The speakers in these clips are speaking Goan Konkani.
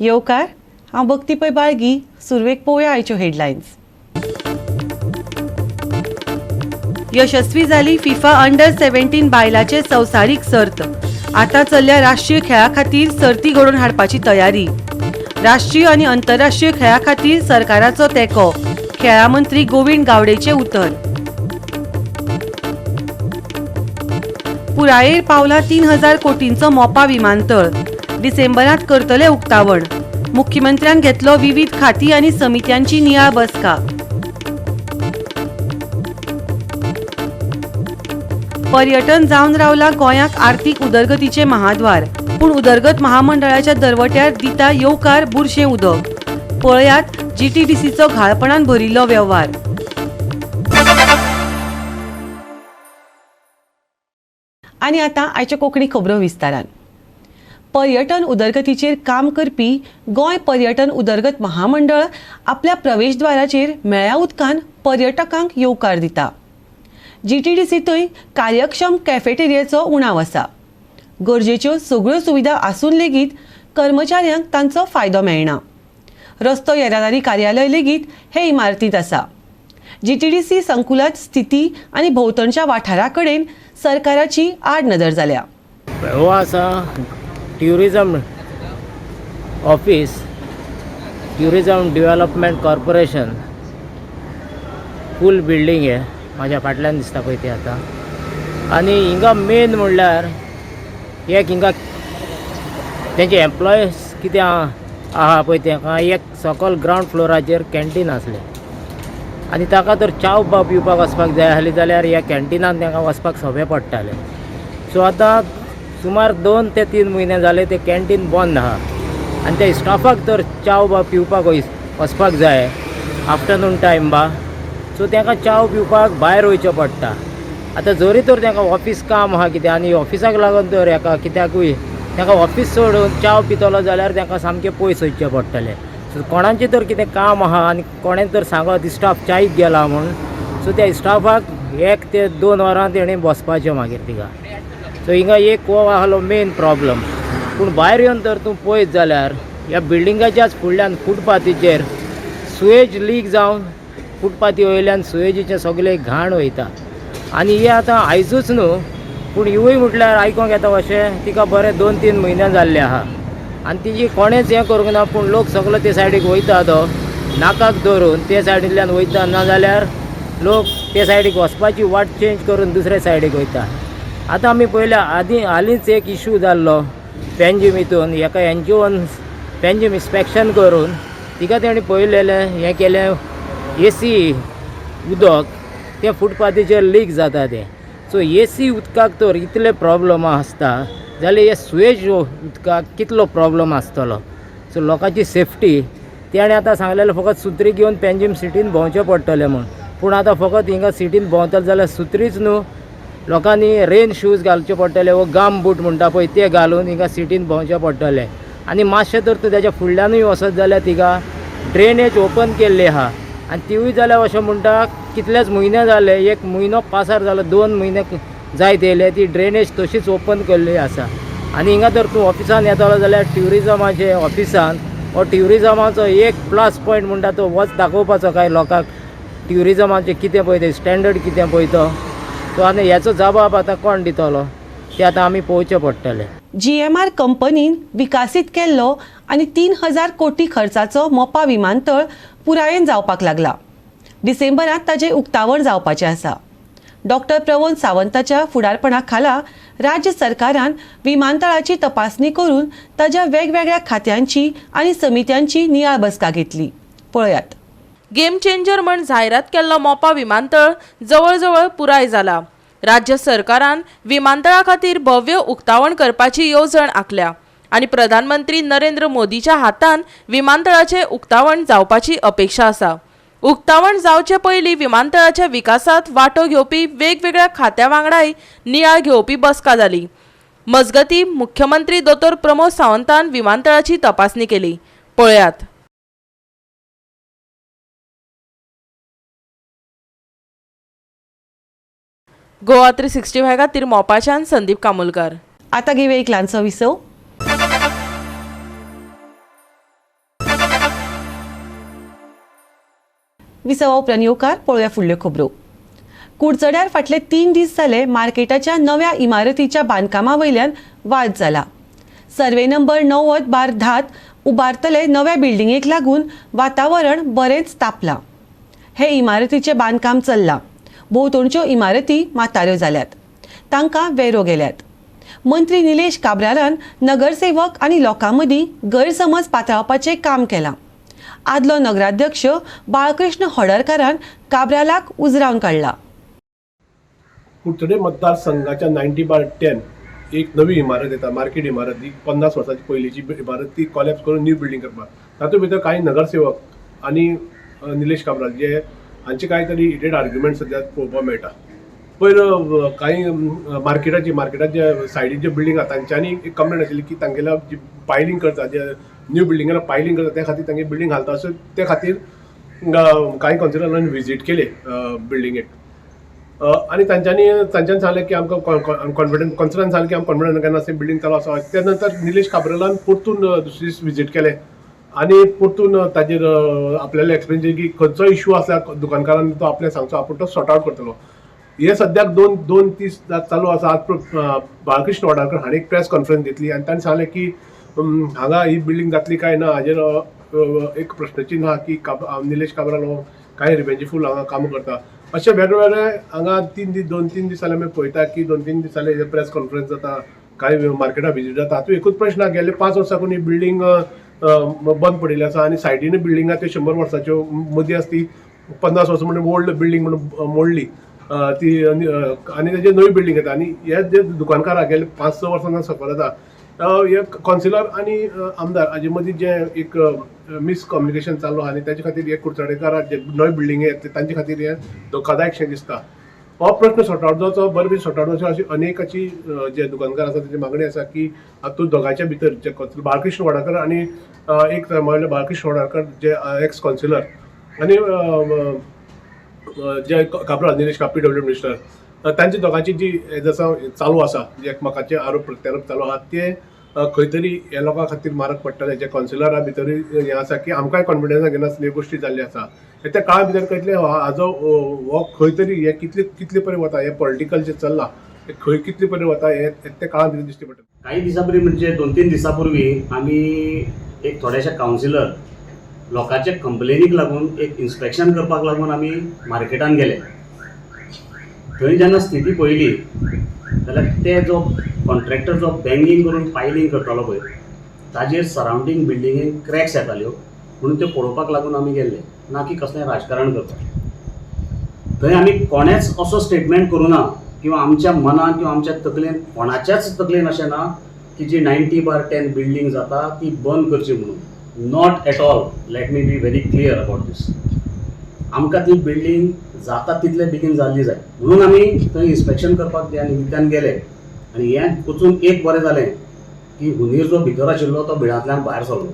येवकार, हांव भक्ती पै बाळगी. सुरवेक पळोवया आयच्यो हेडलायन्स. यशस्वी जाली फिफा अंडर 17 बायलाचे संवसारीक सर्त. आतां चल्ल्या राष्ट्रीय खेळा खातीर सर्ती घडोवन हाडपाची तयारी. राष्ट्रीय आनी अंतरराष्ट्रीय खेळा खातीर सरकाराचो तेंको. खेळा मंत्री गोविंद गावडेचे उतर. पुरायेर पावला 3000 कोटींचो मोपा विमानतळ. डिसेंबरांत करतले उक्तावण. मुख्यमंत्र्यान घेतलो विविध खाती आनी समित्यांची नियाळ बसका. पर्यटन जावन रावला गोंयाक आर्थीक उदरगतीचे महाद्वार. पूण उदरगत महामंडळाच्या दरवट्यार दिता येवकार बुरशें उदक. पळयात जीटीडीसीचो घाळपणान भरिल्लो वेव्हार. आनी आतां आयच्यो कोंकणी खबरो विस्तारान. पर्यटन उदरगतीचेर काम करपी गोंय पर्यटन उदरगत महामंडळ आपल्या प्रवेशद्वाराचेर मेळ्या उदकान पर्यटकांक येवकार दिता. जीटीडीसींतूय कार्यक्षम कॅफेटेरियाचो उणाव आसा. गरजेच्यो सगळ्यो सुविधा आसून लेगीत कर्मचाऱ्यांक तांचो फायदो मेळना. रस्तो येरादारी कार्यालय लेगीत हे इमारतींत आसा. जीटीडीसी संकुलांत स्थिती आनी भोंवतणच्या वाठारा कडेन सरकाराची आडनदर जाल्या. हो आसा tourism office, tourism development corporation full building हे म्हाज्या फाटल्यान दिसता पळय ती आतां. आनी हिंगा मेन म्हणल्यार एक हिंगा तेंचे एम्प्लॉईज कितें आहा पळय तेंकां एक सकल ग्रावंड फ्लोराचेर कॅन्टीन आसलें आनी ताका तर च्याव बा पिवपाक वचपाक जाय आसली जाल्यार ह्या कॅन्टिनान तांकां वचपाक सोंपें पडटालें. सो आतां सुमार 2 ते 3 म्हयने जाले ते कॅन्टीन बंद आहा आनी त्या स्टाफाक तर च्याव बा पिवपाक वचपाक जाय आफ्टरनून टायम बा. सो तांकां च्याव पिवपाक भायर वयचें पडटा. आतां जरी तर तांकां ऑफीस काम आहा कितें आनी ऑफिसाक लागून तर हेका कित्याकूय तांकां ऑफीस सोडून च्याव पितलो जाल्यार तांकां सामकें पयस वयचें पडटलें. सो कोणाचें तर कितें काम आहा आनी कोणें तर सांगत स्टाफ च्यायक गेला म्हूण, सो त्या स्टाफाक 1 ते 2 वरां तेणें बसपाचें मागीर तिका. सो हिंगा एक हो आहलो मेन प्रॉब्लम. पूण भायर येवन तर तूं पळयत जाल्यार ह्या बिल्डिंगाच्याच फुडल्यान फुटपाथीचेर सुएज लीक जावन फुटपाथी वयल्यान सुएजीचें सगळें घाण वयता. आनी हें आतां आयजूच न्हू पूण हिवूय म्हटल्यार आयकोंक येता अशें तिका बरें 2-3 म्हयने जाल्ले आहा आनी तिजी कोणेंच हें करूंक ना. पूण लोक सगलो ते सायडीक वयता तो नाकाक धरून ते सायडींतल्यान वयता, नाजाल्यार लोक ते सायडीक वचपाची वाट चेंज करून दुसरे सायडीक वयता. आतां आमी पयल्या आदीं हालींच एक इशू जाल्लो पेंजीम हितून एका एनजीओन पेंजीम इन्स्पेक्शन करून तिका तेणी पळयलेलें हें केलें एसी उदक तें फुटपाथीचेर लीक जाता तें. सो एसी उदकाक तर इतले प्रॉब्लम आसता जाल्यार हे सुएज उदकाक कितलो प्रॉब्लम आसतलो. सो लोकांची सेफ्टी तेणें आतां सांगलेलें फकत सुत्री घेवन पेंजीम सिटीन भोंवचें पडटलें म्हूण, पूण आतां फकत हिंगा सिटीन भोंवतले जाल्यार सुत्रीच न्हू लोकांनी रेन शूज घालचे पडटले वो गाम बूट म्हणटा पळय ते घालून हिंगा सिटीन भोंवचें पडटलें. आनी मातशें तर तूं तेज्या फुडल्यानूय वचत जाल्यार तिका ड्रेनेज ओपन केल्ली आहा आनी तिवूय जाल्यार अशें म्हणटा कितलेच म्हयने जाले, 1 म्हयनो पासार जालो, 2 म्हयने जायत येयले ती ड्रेनेज तशीच ओपन केल्ली आसा. आनी हिंगा तर तूं ऑफिसान येतलो जाल्यार ट्युरिजमाचे ऑफिसान हो ट्युरिजमाचो एक प्लस पॉयंट म्हणटा तो वच दाखोवपाचो काय लोकांक ट्युरिजमाचें कितें पळय तें स्टँडर्ड कितें पळय तो. सो आनी हेचो जबाब आतां कोण दितलो ते आतां आमी पळोवचें पडटलें. जीएमआर कंपनीन विकासीत केल्लो आनी 3000 कोटी खर्चाचो मोपा विमानतळ पुरायेन जावपाक लागला. डिसेंबरांत ताजें उक्तावण जावपाचें आसा. डॉक्टर प्रमोद सावंताच्या फुडारपणा खाला राज्य सरकारान विमानतळाची तपासणी करून ताज्या वेगवेगळ्या खात्यांची आनी समित्यांची नियाळ बसका घेतली. पळयात. गेम चेंजर म्हण जायरात केल्लो मोपा विमानतळ जवळजवळ पुराय जाला. राज्य सरकारान विमानतळा खातीर भव्य उक्तावण करपाची येवजण आंखल्या आनी प्रधानमंत्री नरेंद्र मोदीच्या हातान विमानतळाचें उक्तावण जावपाची अपेक्षा आसा. उक्तावण जावचे पयलीं विमानतळाच्या विकासांत वांटो घेवपी वेगवेगळ्या खात्या वांगडाय नियाळ घेवपी बसका जाली. मजगतीं मुख्यमंत्री दोतोर प्रमोद सावंतान विमानतळाची तपासणी केली. पळयात. गोवा 365 खातीर मोपाच्यान संदीप कामुलकार. आता घेऊया एक ल्हानसो विसव. विसवा उपरांत येवकार. पळोवया फुडल्यो खबरो. कुडचड्यार फाटले 3 दीस जाले मार्केटाच्या नव्या इमारतीच्या बांदकामा वयल्यान वाद जाला. सर्वे नंबर 90/10 उबारतले नव्या बिल्डिंगेक लागून वातावरण बरेंच तापलां. हे इमारतीचें बांदकाम चल्लां. भोंवतणच्यो इमारती म्हाताऱ्यो जाल्यात, तांकां वेरो गेल्यात. मंत्री निलेश काब्रालान नगरसेवक आनी लोकां मदीं गैरसमज पातळावपाचें काम केलां. आदलो नगराध्यक्ष बाळकृष्ण होडरकारान काब्रालाक उजरावन काडला. कुडचडे मतदारसंघाच्या 90/10 एक नवी इमारत येता, मार्केट इमारत. ही 50 वर्सांची पयलींची इमारत ती कॉलॅप्स करून न्यू बिल्डींग करपाक. तातूंत भितर कांय नगरसेवक आनी निलेश काब्राल जे हांचे कांय तरी हिटेड आर्ग्युमेंट सद्या पळोवपाक मेळटा. पयर कांय मार्केटाचे सायडीन जे बिल्डींग आसा तांच्यांनी एक कंप्लेन आशिल्ली की तांगेल्या जी पायलींग करता, जे न्यू बिल्डिंगान पायलींग करता त्या खातीर तांगे बिल्डींग घालता. सो ते खातीर कांय कावन्सिलरांनी विजीट केले बिल्डिंगेक आनी तांच्यांनी सांगलें की आमकां कॉन्फिडंट, कावन्सिलरान सांगलें की आमकां कॉन्फिडंट केन्ना अशें बिल्डींग चालू आसा. त्या नंतर निलेश काब्रालान परतून दुसरे दीस विजीट केलें आनी परतून ताजेर आपल्याले एक्सप्लेन केलें की खंयचो इशू आसा दुकानकारान तो आपल्याक सांगचो, आपूण तो सॉर्ट आवट करतलो. हे सद्याक दोन दीस चालू आसा. आज बाळकृष्ण वडारकर हांणी एक प्रेस कॉन्फरन्स घेतली आनी ताणें सांगलें की हांगा ही बिल्डींग जातली काय ना हाजेर एक प्रश्नचिन्ह आहा की निलेश काब्राल हो कांय रिवेंजफूल हांगा काम करता. अशे वेगळे हांगा 2-3 दीस जाल्यार आमी पळयता की 2-3 दीस जाले प्रेस कॉन्फरन्स जाता, कांय मार्केटाक विजीट जाता. हातूंत एकूच प्रश्न, गेले 5 वर्सां साकून ही बिल्डींग बंद पडिल्ली आसा आनी सायडीन बिल्डिंग आहा त्यो 100 वर्साच्यो मदीं आसा ती 50 वर्सां म्हणून ओल्ड बिल्डींग म्हणून मोडली ती आनी तेजे नवी बिल्डींग येता. आनी हे जे दुकानकार आहा गेले 5-6 वर्सां सफर जाता. हे कावन्सिलर आनी आमदार हाजे मदीं जें एक मिसकम्युनिकेशन चालू आहा आनी ताजे खातीर हे कुडचडेकार जे नवे बिल्डिंगे येतले तांचे खातीर हें धोकादायक शें दिसता. हो प्रश्न सॉर्ट आवट जावचो, बरे भशेन सॉर्ट आवट जावचो अशी अनेकाची जे दुकानकार आसा तेजी मागणी आसा की हातूंत दोगांयच्या भितर जे बाळकृष्ण वडारकर आनी एक म्हणल्यार बाळकृष्ण वडारकर जे एक्स कावन्सिलर आनी जे काब्राल निलेश PW minister तांचे दोगांची जी जसो चालू आसा, जे एकमेकाचे आरोप प्रत्यारोप चालू आहा ते खंय तरी ह्या लोकां खातीर मारक पडटले. जे कावन्सिलरा भितर हें आसा की आमकांय कॉन्फिडन्स घेनासली गोश्टी जाल्ली आसा. त्या काळा भितर कळटलें हाजो हो खंय तरी हें कितले पर्यंत वता, हें पॉलिटिकल जें चल्लां तें खंय कितले पर्यंत वता हें त्या काळा भितर दिश्टी पडटा. काही दिसां पूर्वी म्हणजे 2-3 दिसां पूर्वी आमी एक थोडेशे कावन्सिलर लोकांचे कंप्लेनीक लागून एक इन्स्पेक्शन करपाक लागून आमी मार्केटान गेले. थंय जेन्ना स्थिती पळयली जाल्यार ते जो कॉन्ट्रॅक्टर जो बँगींग करून पायलींग करतालो पळय ताजेर सरावंडींग बिल्डिंगेक क्रॅक्स येताल्यो म्हणून त्यो पळोवपाक लागून आमी गेल्ले, ना की कसलें राजकारण करपाक. थंय आमी कोणेच असो स्टेटमेंट करूं ना किंवा आमच्या मनान किंवा आमच्या तकलेन कोणाच्याच तकलेन अशें ना की जी 90/10 बिल्डींग जाता ती बंद करची म्हणून. Not at all, let me be very clear about this. आमकां ती बिल्डींग जाता तितले बेगीन जाल्ली जाय म्हणून आमी थंय इन्स्पेक्शन करपाक त्या निमित्तान गेले. आनी हें वचून एक बरें जालें की हुनीर जो भितर आशिल्लो तो बिळांतल्यान भायर सरलो.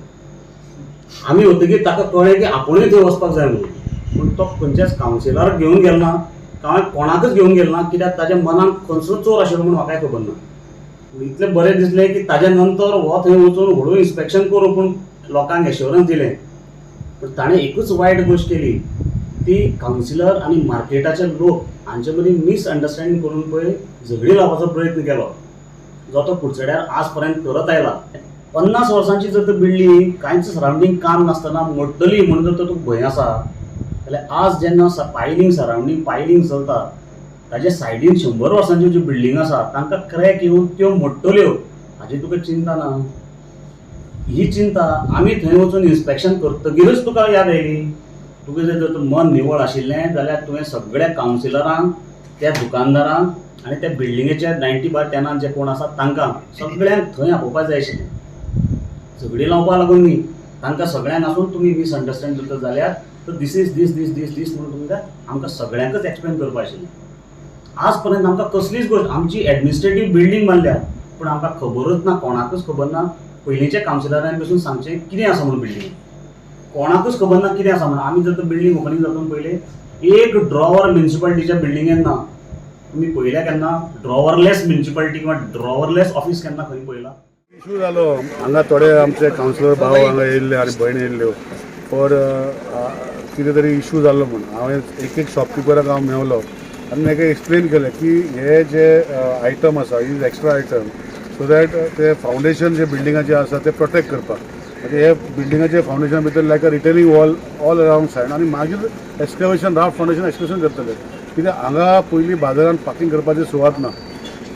आमी वतकीर ताका कळ्ळें की आपुणूय थंय वचपाक जाय म्हणून, पूण तो खंयच्याच कावन्सिलराक घेवन गेलो ना, कांय कोणाकच घेवन गेलो ना, कित्याक ताज्या मनान खंयचो चोर आशिल्लो म्हूण म्हाकाय खबर ना. इतलें बरें दिसलें की ताज्या नंतर हो थंय वचून व्हडू इन्स्पेक्शन करूं पूण लोकांक एश्योरन्स दिलें. पूण ताणें एकूच वायट गोश्ट केली, ती कावन्सिलर आनी मार्केटाचे लोक हांचे मदीं मिसअंडरस्टँडींग करून पळय झगडी लावपाचो प्रयत्न केलो जो तो कुडचड्यार आज पर्यंत करत आयला. 50 वर्सांची जर तर बिल्डींग कांयच सरावंडींग काम नासतना मोडटली म्हणून जर तर तुका भंय आसा जाल्यार आज जेन्ना पायलींग सरावंडींग पायलींग चलता ताजे सायडीन 100 वर्सांच्यो ज्यो बिल्डींग आसा तांकां क्रॅक येवन त्यो मोडटल्यो हाजी तुका चिंता ना. ही चिंता आमी थंय वचून इन्स्पेक्शन करतगीरच तुका याद आयली. तुका जर मन निवळ आशिल्लें जाल्यार तुवें सगळ्या कावन्सिलरांक, त्या दुकानदारांक आनी त्या बिल्डिंगेच्या 90/10 जे कोण आसा तांकां सगळ्यांक थंय आपोवपाक जाय आशिल्लें. झगडी लावपाक लागून न्ही, तांकां सगळ्यांक आसून तुमी मिसअंडरस्टँड करता जाल्यार तर this is this this this this म्हणून तुमकां आमकां सगळ्यांकच एक्सप्लेन करपाक आशिल्लें. आज पर्यंत आमकां कसलीच गोश्ट, आमची एडमिनिस्ट्रेटीव बिल्डींग बांदल्या पूण आमकां खबरूच ना, कोणाकूच खबर ना. पयलींच्या कावन्सिलरांनी पसून सांगचें कितें आसा म्हणून बिल्डींग कोणाकूच खबर ना कितें आसा म्हणून. आमी जर बिल्डींग ओपनींग जाता पयलें एक ड्रॉवर म्युनिसिपालिटीच्या बिल्डिंगेन ना. तुमी पळयल्या केन्ना ड्रॉवरलेस म्युनिसिपालिटी किंवा ड्रॉवरलेस ऑफीस केन्ना खंय पळयला? इशू जालो हांगा थोडे आमचे कावन्सिलर भाव हांगा येयल्ले आनी भयण येयल्ल्यो और कितें तरी इशू जाल्लो म्हूण. हांवें एक एक शॉपकिपराक हांव मेवलो आनी ताका एक्सप्लेन केलें की हे जे आयटम आसा is extra item so that ते फावंडेशन जे बिल्डिंगाचें आसा ते प्रोटेक्ट करपाक. म्हणजे हे बिल्डिंगाचे फावंडेशन भितर like a retaining wall all around side आनी मागीर एक्सकवेशन राफ्ट फावंडेशन एक्सकवेशन करतले. कित्याक हांगा पयलीं बाजारान पार्किंग करपाची सुवात ना.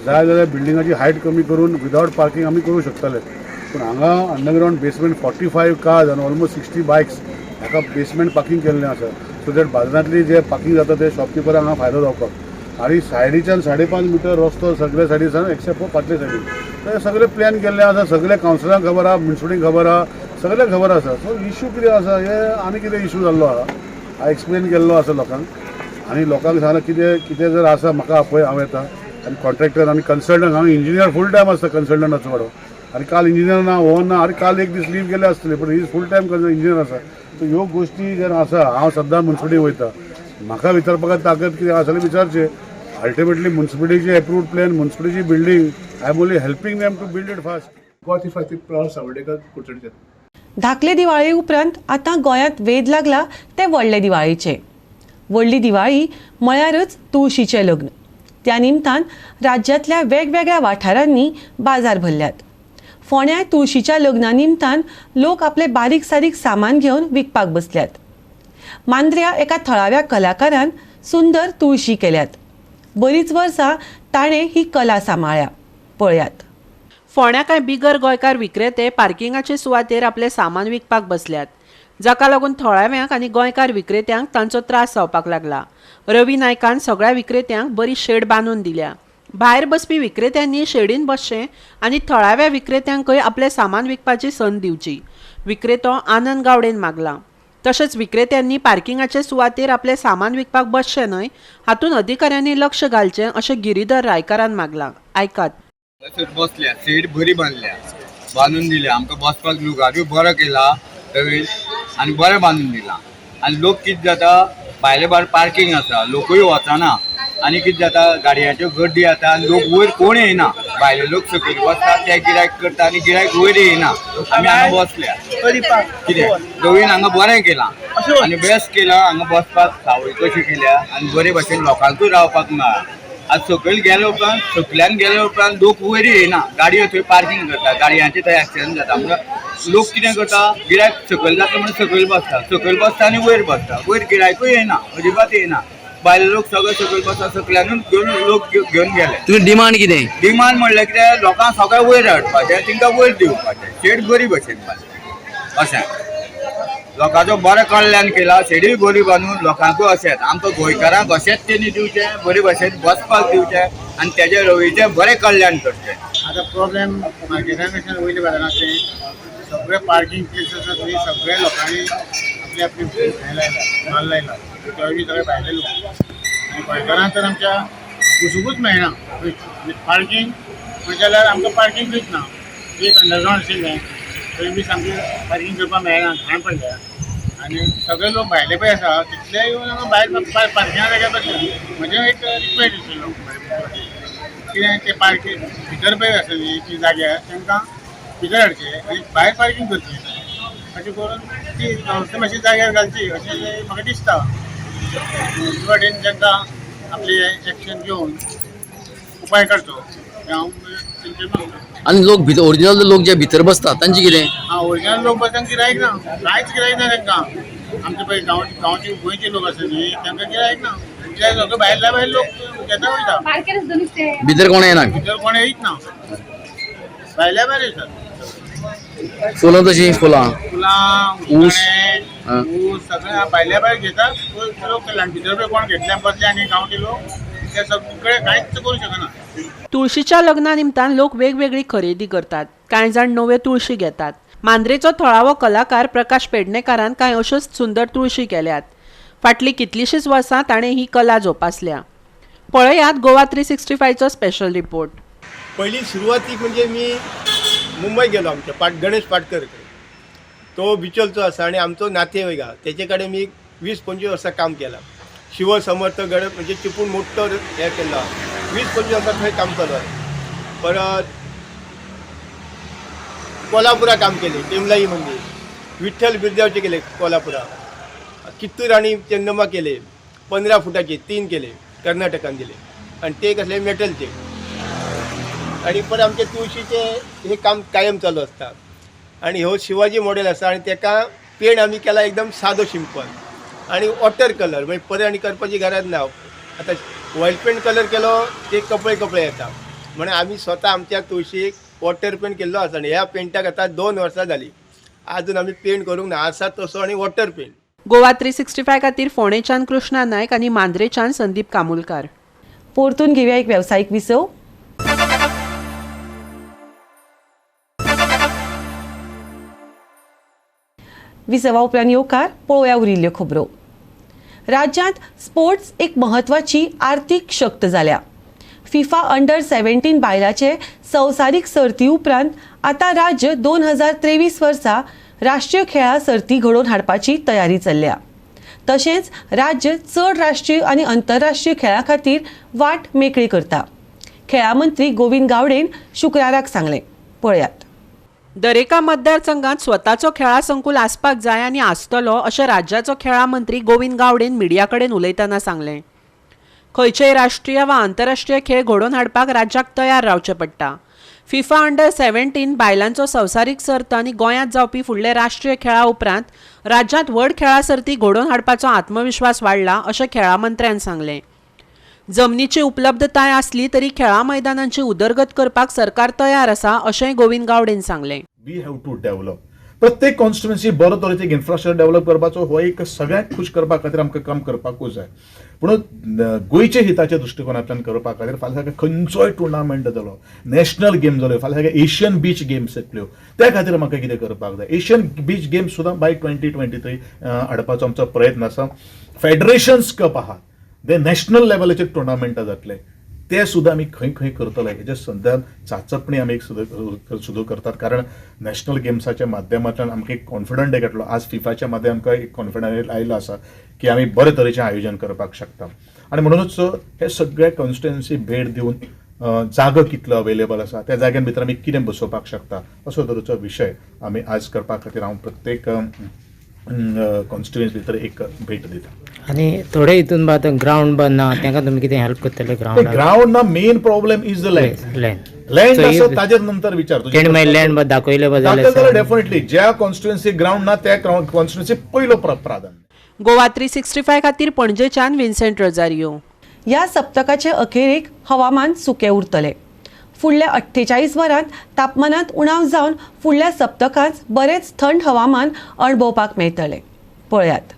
जाय जाल्यार बिल्डिंगाची हायट कमी करून विदावट पार्किंग आमी करूं शकतले, पूण हांगा अंडरग्रावंड बेसमेंट 45 कार्स आनी ऑलमोस्ट 60 बायक्स हाका बेसमेंट पार्किंग केल्लें आसा सो that बाजारांतली जे पार्किंग जाता ते शॉपकिपरांक हांगा फायदो जावपाक. आनी सायडीच्यान 5.5 मिटर रस्तो सगळे सायडीच्यान एक्सेप्ट फॉर फाटले सायडीन. ते सगळे प्लॅन केल्ले आसा, सगळे कावन्सिलरांक खबर आसा, म्युनिसिपलिटीक खबर आसा, सगळें खबर आसा. सो इशू कितें आसा हे आनी कितें इशू जाल्लो आसा हांव एक्सप्लेन केल्लो आसा लोकांक आनी लोकांक सांगलां कितें कितें जर आसा म्हाका आपय, हांव येता. आनी कॉन्ट्रॅक्टर आनी कन्सल्टंट हांगा इंजिनियर फूल टायम आसता कन्सल्टंटाचो वाडो. आनी काल इंजिनियर ना हो ना, आनी काल एक दीस लीव गेले आसतले, पूण is full time engineer आसा. सो ह्यो गोश्टी जेन्ना आसा हांव सद्दां म्युनिसिपलिटी वयता, म्हाका विचारपाक ताकद कितें आसा जाल्यार विचारचें. अल्टिमेटली म्युनिसिपलिटीची एप्रूव्ड प्लॅन, म्युनिसिपलिटीची building, I am only helping them to build it fast. Goa 353 Prahar Savadekar कुडचडीच्यान. धाकले दिवाळे उपरांत आतां गोंयांत वेध लागला ते व्हडले दिवाळेचे. व्हडली दिवाळी म्हळ्यारच तुळशीचें लग्न. त्या निमतान राज्यांतल्या वेगवेगळ्या वाठारांनी बाजार भरल्यात. फोंड्याय तुळशीच्या लग्ना निमतान लोक आपले बारीक सारीक सामान घेवन विकपाक बसल्यात. मांद्र्या एका थळाव्या कलाकारान सुंदर तुळशी केल्यात. बरीच वर्सां ताणें ही कला सांबाळ्ळ्या. पळयात. फोंड्या कांय बिगर गोंयकार विक्रेते पार्किंगाचे सुवातेर आपलें सामान विकपाक बसल्यात, जाका लागून थळाव्यांक आनी गोंयकार विक्रेत्यांक तांचो त्रास जावपाक लागला. रवी नायकान सगळ्या विक्रेत्यांक बरी शेड बांदून दिल्या. भायर बसपी विक्रेत्यांनी शेडीन बसचें आनी थळाव्या विक्रेत्यांकय आपलें सामान विकपाची संद दिवची, विक्रेतो आनंद गावडेन मागला. तशेंच विक्रेत्यांनी पार्किंगाचे सुवातेर आपलें सामान विकपाक बसचें न्हय हातूंत अधिकाऱ्यांनी लक्ष घालचें अशें गिरीधर रायकारान मागलां. आयकात. बसल्या सीट बरी बांदल्या, बांदून दिल्या आमकां बसपाक, लुगारूय बरो केला नवीन आनी बरें बांदून दिलां. आनी लोक कितें जाता भायले भायर पार्किंग आसा, लोकूय वचना आनी कितें जाता गाडयांच्यो गर्दी जाता आनी लोक वयर कोण येयना, भायले लोक सकयल बसता ते गिरायक करता आनी गिरायक वयर येयना. आमी हांगा बसल्या कितें नवीन हांगा बरें केलां आनी बेस्ट केलां, हांगा बसपाक सावळी कशी केल्या आनी बरे भशेन लोकांकूय रावपाक मेळ्ळा. आज सकयल गेल्या उपरांत सकल्यान गेल्या उपरांत लोक वयर येयना, गाडयो थंय पार्किंग करता, गाडयांचे थंय एक्सिडंट जाता. म्हणून लोक कितें करता गिरायक सकयल जाता म्हणून सकयल बसता, सकयल बसता आनी वयर बसता, वयर गिरायकूय येयना, अजिबात येयना. भायले लोक सगळे सकयल बसता, सकल्यानूच घेवन लोक घेवन गेले. तुमी डिमांड कितें? डिमांड म्हणल्यार कितें लोकांक सगळें वयर हाडपाचें, तांकां वयर दिवपाचें, शेड बरी भशेन बांदल्या अशें लोकांचो बरें कल्याण केलां, शेडूय बरी बांदून लोकांकूय अशेंच आमकां गोंयकारांक अशेंच तेणी दिवचें, बरे भशेन बसपाक दिवचें आनी तेजे रवीचें बरें कल्याण करचें. आतां प्रॉब्लेम मार्केटान कशें वयले बाजारांतले सगळे पार्किंग प्लेस आसा थंय सगळे लोकांनी आपली आपली हें लायला, माल लायला, तेय बी सगळे भायले लोक आनी गोंयकारांक तर आमच्या बसूंकूच मेळना. पार्किंग म्हणजें जाल्यार आमकां पार्किंगूच ना, एक अंडरग्रावंड आशिल्लें थंय बी सामकें पार्किंग करपाक मेळना, घाण पडल्या आनी सगळे लोक भायले पळय आसा तितले येवन हांगा भायर पार्किंगा जाग्यार बसले. म्हजें एक रिक्वेस्ट आशिल्लो कितें तें पार्किंग भितर पळय आसा न्ही ती जाग्यार तांकां भितर हाडचें आनी भायर पार्किंग करचें, अशें करून ती वेवस्था मातशी जाग्यार घालची अशें म्हाका दिसता. दुसरे वाटेन तांकां आपली एक्शन घेवन उपाय काडचो हांव तेंचेर मागता. आनी लोक भितर ओरिजिनल लोक जे भितर बसतात तांचे कितें? आं, ओरिजिनल लोक बसता गिरायक ना, कांयच गिरायक ना तांकां. आमचे पळय गांवचे गोंयचे लोक आसा न्ही तांकां गिरायक ना, गिरायक सगळे भायल्या भायर लोक घेता वयता, भितर कोण येना, भितर कोण येयत ना, भायल्या भायर येतात. फुलां तशीं फुलां फुलां ऊस ऊस सगळें भायल्या भायर घेतात लोक, भितर पळय कोण घेतल्या बसले आनी गांवचे लोक ते सगळे कांयच करूं शकना. तुळशीच्या लग्ना निमतान लोक वेगवेगळी खरेदी करतात. कांय जाण नव्यो तुळशी घेतात. मांद्रेचो थळावो कलाकार प्रकाश पेडणेकारान कांय अश्योच सुंदर तुळशी केल्यात. फाटलीं कितलींशींच वर्सां ताणें ही कला जोपासल्या. पळयात गोवा 365चो स्पेशल रिपोर्ट. पहिली सुरवातीक म्हणजे मी मुंबय गेलो आमच्या गणेश पाटकर कडेन, तो बिचोलचो आसा आनी आमचो नातेवाईक आहा, तेचे कडेन मी 20-25 वर्सां काम केलां. शिव समर्थ गड म्हणजे चिपळूण मोठो हें केल्लो आहा, 20-25 वर्सां थंय काम चालू आहे. परत कोल्हापुरा काम केले, टेमलाई मंदिर, विठ्ठल बिरदेवाचे केले कोल्हापुरा, कित्तूर आनी चन्नमा केले 15 फुटाचे 3 केले कर्नाटकान दिले आनी ते कसले मेटलचे. आनी परत आमचे तुळशीचे हे काम कायम चालू आसता. आनी हो शिवाजी मॉडेल आसा आनी तेका पेंट आमी केला एकदम सादो सिंपल आनी वॉटर कलर, म्हणजे परत आनी करपाची गरज ना. आतां ऑयल पेंट कलर केलो ते कपडे कपडे येता, म्हणून आमी स्वता आमच्या तुळशीक वॉटर पेंट केल्लो आसा. आनी ह्या पेंटाक आतां 2 वर्सां जालीं, आजून आमी पेंट करूंक ना, आसा तसो आनी वॉटर पेंट. गोवा 365 खातीर फोंडेच्यान कृष्णा नायक आनी मांद्रेच्यान संदीप कामुलकार. परतून घेवया एक वेवसायीक विसव. विसवा उपरांत येवकार पळोवया उरिल्ल्यो खबरो. राज्यांत स्पोर्ट्स एक म्हत्वाची आर्थीक शक्त जाल्या. फिफा अंडर 17 बायलाचे संवसारीक सर्ती उपरांत आतां राज्य 2023 वर्सा राष्ट्रीय खेळां सर्ती घडोवन हाडपाची तयारी चल्ल्या. तशेंच राज्य चड राष्ट्रीय आनी अंतरराष्ट्रीय खेळां खातीर वाट मेकळी करता. खेळां मंत्री गोविंद गावडेन शुक्राराक सांगलें. पळयात. दरेका मतदारसंघात स्वताचो खेळां संकुल आसपाक जाय आनी आसतलो अशें राज्याचो खेळां मंत्री गोविंद गावडेन मिडिया कडेन उलयतना सांगलें. खंयचेय राष्ट्रीय वा आंतरराष्ट्रीय खेळ घडोवन हाडपाक राज्याक तयार रावचें पडटा. फिफा अंडर 17 बायलांचो संवसारीक सर्त आनी गोंयांत जावपी फुडले राष्ट्रीय खेळा उपरांत राज्यांत व्हड खेळां सर्ती घडोवन हाडपाचो आत्मविश्वास वाडला अशें खेळां मंत्र्यान सांगलें. जमनीची उपलब्धताय आसली तरी खेळां मैदानांची उदरगत करपाक सरकार तयार आसा अशेंय गोविंद गावडेन सांगलें. We have to develop प्रत्येक कॉन्स्टिट्युएन्सी बरो तरेचो एक इन्फ्रास्ट्रक्चर डेव्हलप करपाचो हो एक सगळ्यांक खूश करपा खातीर आमकां काम करपाकूच जाय. पूण गोंयच्या हिताच्या दृश्टिकोनांतल्यान करपा खातीर फाल्यां सारके खंयचोय टुर्नामेंट जालो, नॅशनल गेम जाल्यो, फाल्यां सारके एशियन बीच गेम्स येतल्यो, त्या खातीर म्हाका कितें करपाक जाय. एशियन बीच गेम्स सुद्दां बाय 2023 हाडपाचो आमचो प्रयत्न आसा. फेडरेशन्स कप आहा, ते नॅशनल लेवलाचेर टुर्नामेंटां जातले, ते सुद्दां आमी खंय खंय करतले हेच्या सद्या चाचपणी आमी एक सुद्दां करतात. कारण नॅशनल गेम्साच्या माध्यमांतल्यान आमकां एक कॉन्फिडंट एक येतलो. आज फिफाच्या माध्यम आमकां एक कॉन्फिडंट आयिल्लो आसा की आमी बरे तरेचें आयोजन करपाक शकता. आनी म्हणूनच हे सगळे कॉन्स्टिट्युएन्सी भेट दिवन जागो कितलो अवेलेबल आसा, त्या जाग्यान भितर आमी कितें बसोवपाक शकता असो तरेचो विशय आमी आज करपा खातीर हांव प्रत्येक कॉन्स्टिट्युएन्सी भितर एक भेट दिता. आनी थोडे हितून बा आतां ग्रावंड बा ना, तांकां तुमी कितें हेल्प करतले? ग्रावंड ग्रावंड ना, main problem is the land. Land आसा ताजेर नंतर विचार. तेणी मागीर लँड बा दाखयलें बा जाल्यार डेफिनेटली ज्या कॉन्स्टिट्युएन्सी ग्रावंड ना त्या कॉन्स्टिट्युएन्सी पयलो प्राधान्य. गोवा 365 खातीर पणजेच्यान विन्सेंट रोजारियो. ह्या सप्तकाचे अखेरेक हवामान सुकें उरतलें. फुडल्या 48 वरांत तापमानांत उणाव जावन फुडल्या सप्तकांत बरेंच थंड हवामान अणभवपाक मेळटलें. पळयात.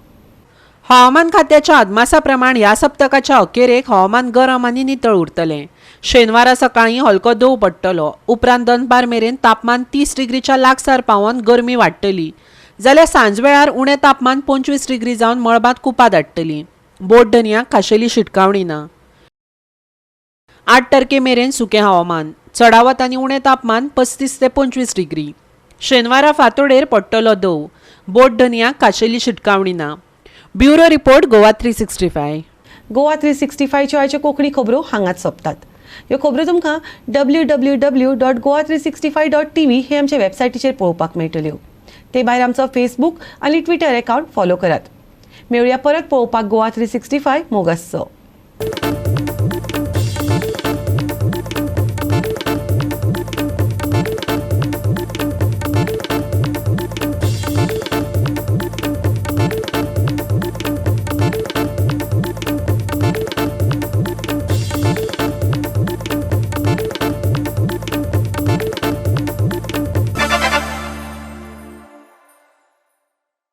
हवामान खात्याच्या अदमासा प्रमाण ह्या सप्तकाच्या अखेरेक हवामान गरम आनी नितळ उरतलें. शेनवारा सकाळीं हलको दव पडटलो. उपरांत दनपार मेरेन तापमान 30 डिग्रीच्या लागसार पावोवन गरमी वाडटली. जाल्यार सांजवेळार उणें तापमान 25 डिग्री जावन मळबांत कुपां दाटतलीं. बोट धनयांक खाशेली शिटकावणी ना. 8 तारखे मेरेन सुकें हवामान, चडावत आनी उणें तापमान 35 ते 25 डिग्री. शेनवारा फांतोडेर पडटलो दव. बोट धनयांक खाशेली शिटकावणी ना. Bureau report, Goa 365. Goa 365च्यो आयच्यो कोंकणी खबरो हांगाच सोंपतात. ह्यो खबरो तुमकां www.goa365.tv हे आमच्या वेबसायटीचेर पळोवपाक मेळटल्यो. ते भायर आमचो फेसबूक आनी ट्विटर एकावंट फॉलो करात. मेळुया परत पळोवपाक गोवा 365 मोगासचो.